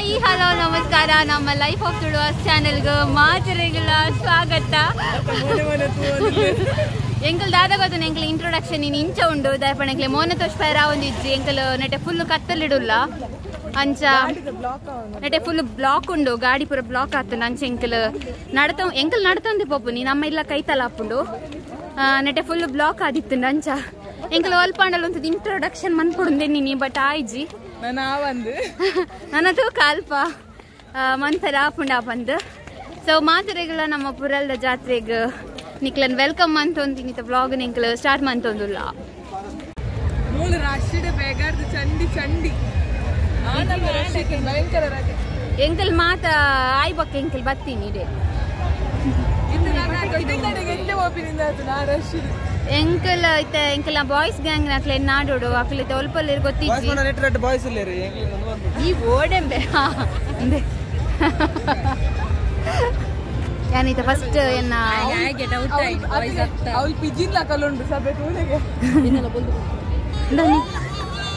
Hi hello ನಮಸ್ಕಾರ. ನಮ್ಮ life of Tuluvas ಚಾನೆಲ್ಗೆ ಮಾತೆರೆಗ್ಲ ಸ್ವಾಗತ. ಎಂಕಲ್ ದಾದ ಗೊತ್ತ ಎಂಕಲ್ ಇಂಟ್ರೊಡಕ್ಷನ್ ಇನ್ ಇಂಚ ಉಂಡು ದಾಯಪಣ ಎಂಕ್ಲೆ ಮೋನ ತೋಷ್ಪೈರ ಒಂದು ಇಜ್ಜಿ ಎಂಕಲ್ ನೆಟೆ ಫುಲ್ ಕತ್ತಲಿಡುಲ್ಲ ಅಂಚ ನೆಟೆ ಫುಲ್ ಬ್ಲಾಕ್ ಉಂಡು ಗಾಡಿ ಪೂರ ಬ್ಲಾಕ್ ಆತನ ಅಂಚ ಎಂಕಲ್ ನಡತ ಎಂಕಲ್ ನಡತಂದೆ ಪೋಪು ನೀ ನಮ್ಮ ಇಲ್ಲ ಕೈತಲ ಆಪುಂಡು ನೆಟೆ ಫುಲ್ ಬ್ಲಾಕ್ ಆದಿತ್ತುಂಡು ಅಂಚ ಎಂಕಲ್ ಒಲ್ಪಾಂಡಲ್ ಒಂದು ಇಂಟ್ರೊಡಕ್ಷನ್ ಮನ್ಪುಡುಂದೆ ನೀನಿ ಬಟ್ ಆಯ್ಜಿ ನನ್ನದು ಕಾಲ್ಪ ಮನ್ಪೆರ ಆಪುಂಡ ಬಂದು. ಸೊ ಮಾತೆರೆಗಳ ನಮ್ಮ ಪುರಲ್ದ ಜಾತ್ರೆಗೆ ನಿಕ್ಲನ್ welcome ಅಂತೊಂದು ವ್ಲಾಗ್ ನಿಂಕಲ್ ಸ್ಟಾರ್ಟ್ ಮಂತೊಂದುಲ್ಲ. ಮೂಲ ರಾಶಿಡೆ ಬೇಗಾರ್ದು ಚಂಡಿ ಚಂಡಿ ಭಯಂಕರ ಎಂಕಲ್ ಮಾತ ಆಯ್ಬಕ್ಕ ಎಂಕಲ್ ಬತ್ತೀನಿ ಇದೆ ಎಂಕಲ್ ಇತ್ತ ಎಂಕಲ್ ಬಾಯ್ಸ್ ಗ್ಯಾಂಗ್ ನಕ್ಲೆ ನಾಡೋಡು ಅಕ್ಲೆ ಒಲ್ಪಲ್ಲಿ ಗೊತ್ತಿಜ್ಜಿ ಈ ಓಡೆಂಬೆ ಯಾನಿತ ಫಸ್ಟ್ ಎನ್ನ ಅವಳು ಪಿಜಿನ್ ಕಲ್ಲುಂಡು ಸಭೆ ತೂಲೆಗೆ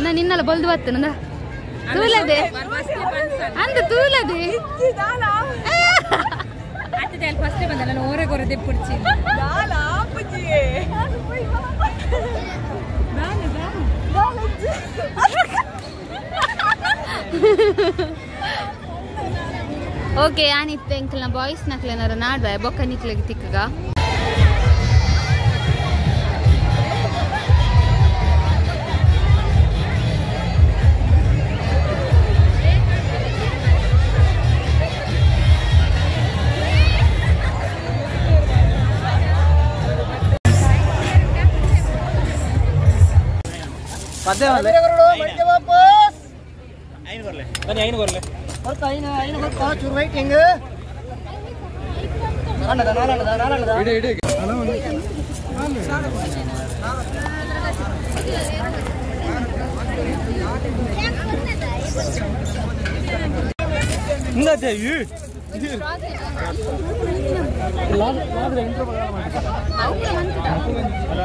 ನಾ ನಿನ್ನಲ್ಲ ಬೊಲ್ದು ಬತ್ತು ನಂದ ತೂಲದೆ ಅಂದ ತೂಲದೆ ಫಸ್ಟ್ ಬಂದಲ್ಲ ಓರೆ ಪುಡ್ಚಿ ಓಕೆ ಯಾನಿತ್ತು ಎಂಕಲ್ನ ಬಾಯ್ಸ್ ನಕ್ಲೆನಾರ ನಾಡ್ಬ ಬೊಕ್ಕ ನಿಕ್ಲೆಗ್ ತಿಕ್ಕಗ.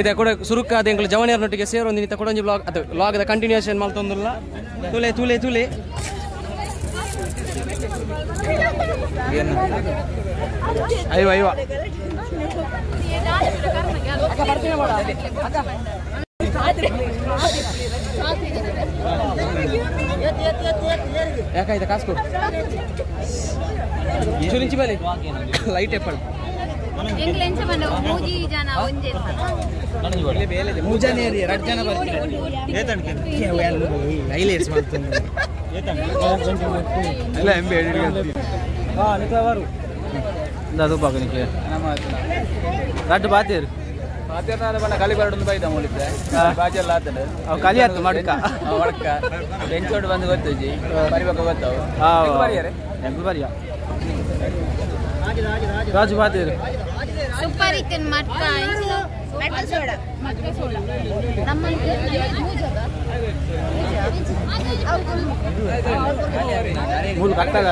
ಇದೆ ಕೂಡ ಸುರುಕಾದ ಎಂಕಲ್ ಜವನಿಯರ್ನೊಟ್ಟಿಗೆ ಸೇರೊಂದು ಕೊಡೊಂಜಿ ಬ್ಲಾಗ್ ಅದು ಲಾಗದ ಕಂಟಿನ್ಯೂಷನ್ ಮಲ್ತೊಂದುಲ್ಲ ತುಲೆ ತುಲೆ ತುಲೆ ಅಯ್ಯೋ ಅಯ್ಯೋ ಯಾಕಾಯ್ತಾ ಕಾಸು ಕೊಡು ಚುರಿಂಚಿ ಬಲೆ ಲೈಟ್ ಎಪ್ಪಳು ಬಂದು ಗೊತ್ತುಜಿ ಬರಿಬೇಕ ಗೊತ್ತಾವು ರಾಜು ಬಾತೇರು ಸೂಪರ್ ಇತ್ತು ಮಟ್ಕ ಮಟ್ಕ ಸೋಡಾ ನಮ್ಮ ಮೂಲ ಕಟ್ಟದ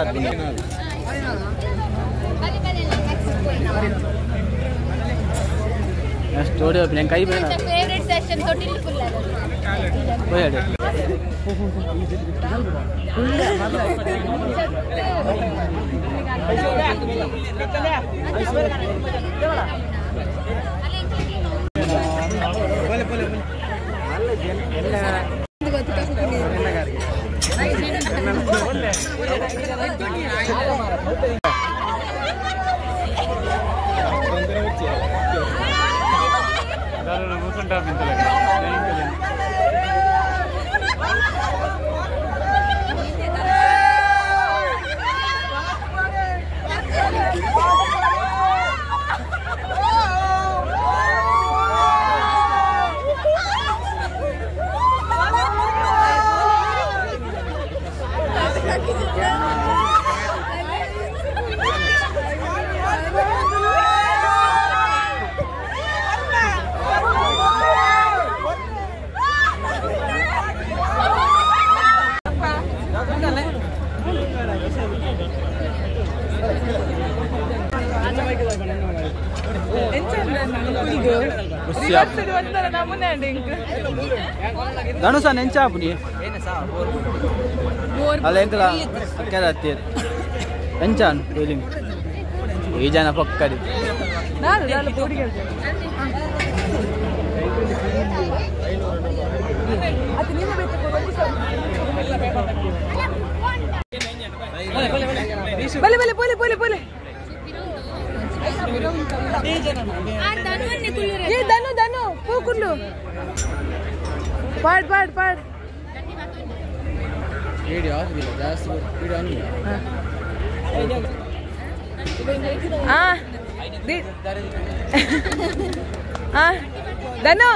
ಸ್ಟೋರಿ ಓಪನ್ ಕೈ ಬೇಡ ಫೇವರೇಟ್ ಸೆಷನ್ ತೊಟ್ಟಿಲ್ ಫುಲ್ ಹೋಯಡೆ ಬೋಲೆ ಬೋಲೆ ಬೋಲೆ ಧನುಷ ನೆಂಚಾಪುನಿ. ಅಲ್ಲ ಎಂಕಲ ಅಕ್ಕರ ಎಂಚಾನ್ ಫೀಲಿಂಗ್ ಈ ಜನ ಪಕ್ಕಡಿ ಬಲೆ ಬಲೆ ಪೋಲೆ ಪೋಲೆ ಪೋಲೆ ಏ ಧನು ಧನು ಪೂಕುಂಡು ಪಾಡ್ ಪಾಡ್ ಪಾಡ್ ವಿಡಿಯೋ ಆಗುದಿಲ್ಲ ಜಾಸ್ತಿ ವಿಡಿಯೋ ಅನ್ನಿಲ್ಲ. ಆ ಆ ಧನು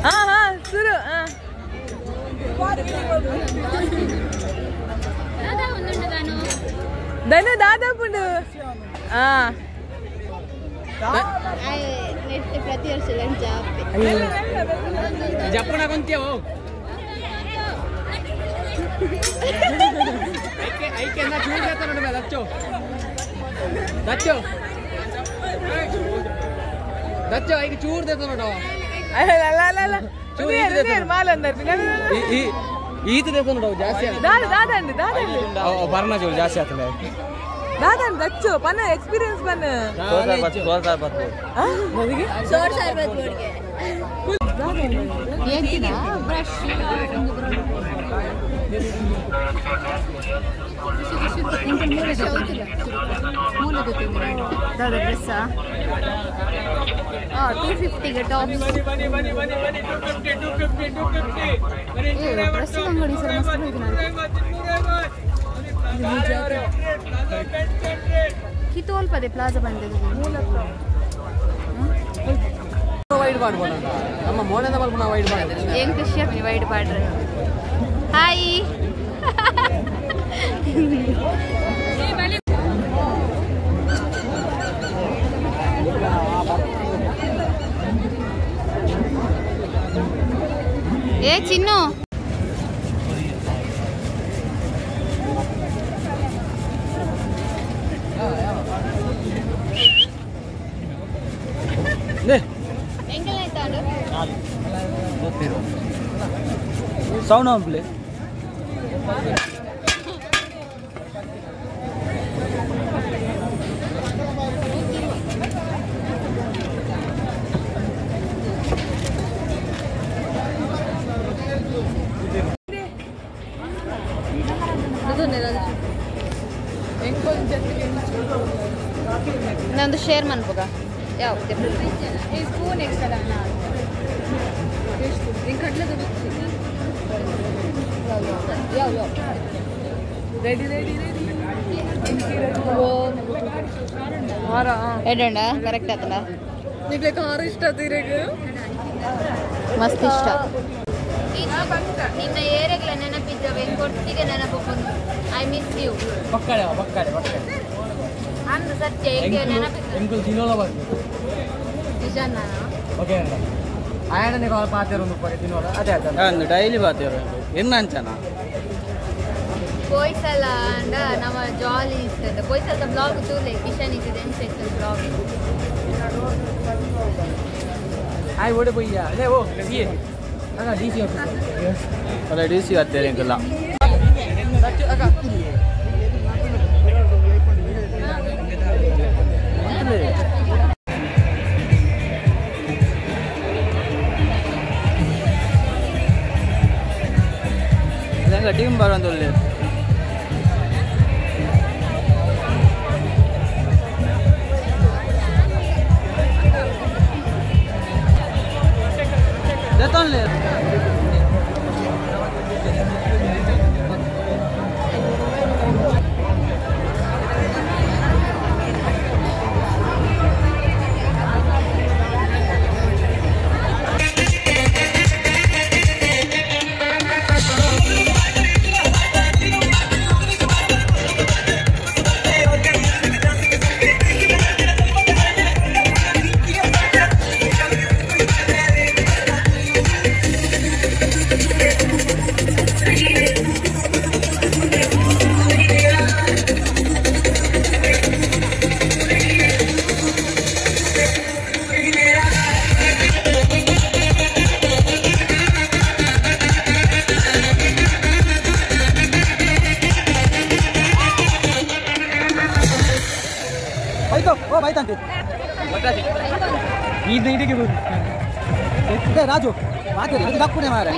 ಹಾ ಹಾ ಸುರು ಹಾ ಧನು ದಾದಾ ಪುಂಡು ಹಾ ಪ್ರತಿ ವರ್ಷ ಜಪ್ಪಣ ಕೊಂತೀಯೋ ಐಕೆ ನಾ ಚೂರು చేస్తాను ಬೇ ದಚ್ಚೋ ದಚ್ಚೋ ದಚ್ಚೋ ಐಕೆ ಚೂರು ದೇತಾನೋ ಅಲ್ಲ ಅಲ್ಲ ಅಲ್ಲ ಚೂರು ಮಾಲಂದರ್ ಈ ಈತ ದೇತಾನೋ ಜಾಸ್ತಿ ದಾದ ದಾದಂడి ದಾದಂడి ಬರ್ನ ಚೂರು ಜಾಸ್ತಿ ಆತಲೆ ದಾದಂడి ದಚ್ಚೋ ಪನ್ನ ಎಕ್ಸ್ಪೀರಿಯನ್ಸ್ ಪನ್ನ ಸೋರ್ ಸರ್ಬತ್ ಬೋರ್ಡ್ಗೆ ಬ್ರಷ್ ದಾದ ಡ್ರೆಸ್ 250 ಟಾಪ್ ಡ್ರೆಸ್ ಅಂಗಡಿ ಸರ್ ಮಸ್ತ್ ಕಿತೋಲ್ಪದೆ ಪ್ಲಾಜಾ ಬಂದಿದೆ ವೈಡ್ ಮಾಡ್ಬೋಣ ನಮ್ಮ ಮೋಣದ ಬಲ್ಪನ ವೈಡ್ ಮಾಡಿದ್ರೆ ಏನು ಖುಷಿ ಆಗ್ತದೆ ವೈಡ್ ಮಾಡ್ರೆ. ಹಾಯ್ ಏ ಚಿನ್ನು ಸೌಂಡ್ ಆನ್ ಪ್ಲೇ ನಂದು ಶೇರ್ ಮನ್ಪುಗ ಯಾವ spoon extra ready ready ready ಎಡಣ್ಣ ಕರೆಕ್ಟ್ ಆತಲ್ಲ ನಿಮಗೆ ಕಾರ್ ಇಷ್ಟ ತೀರೆಗೆ ಮಸ್ತ್ ಇಷ್ಟ. ನಿನ್ನ ಏರೆಗಳ ನೆನಪಿದ್ದವೆ ಕೊಟ್ಟಿಗೆ ನೆನಪು I miss you ಪಕ್ಕಡೆ ಪಕ್ಕಡೆ ಪಕ್ಕಡೆ ಅಂದು ಸತ್ಯ ಹೆಂಗೆ ನೆನಪಿತ್ತು ಎಂಕುಲ್ ತಿನ್ನೋಲ ಬರ್ತು ನಿಜಾನ ಓಕೆ ಅಣ್ಣ ಆಯಡನೆ ಕಾಲ್ ಪಾತೇರು ಒಂದು ಪಡೆ ತಿನ್ನೋಲ ಅದೇ ಅದೇ ಡೈಲಿ ಪಾತೇರು ಎನ್ನಂಚನ ಪೋಯ್ಸಲ ಅಂಡ ನಮ್ಮ ಜಾಲಿ ಇರ್ತದೆ. ಪೋಯ್ಸಲದ ಬ್ಲಾಗ್ ತೂಲೆ ಕಿಶನ್ ಇದ್ದಿದೆ ಎಂಚ ಬ್ಲಾಗ್ ಆಯ್ ಓಡೆ ಪೊಯ್ಯ ಅದೇ ಓ ಸಿ ಅಕ್ಕ ಡಿ ಸಿ ಆಫೀಸ್ ಅಲ್ಲ ಡಿ ಸಿ ಆತೇರು ಎಂಕಲ್ಲ ಅಕ್ಕ ಟೀಮ್ ಬರೋಂದು ರಾಜು ಮಾತಾಡಿ ದಕ್ಕುನೆ ಮಾರೆ.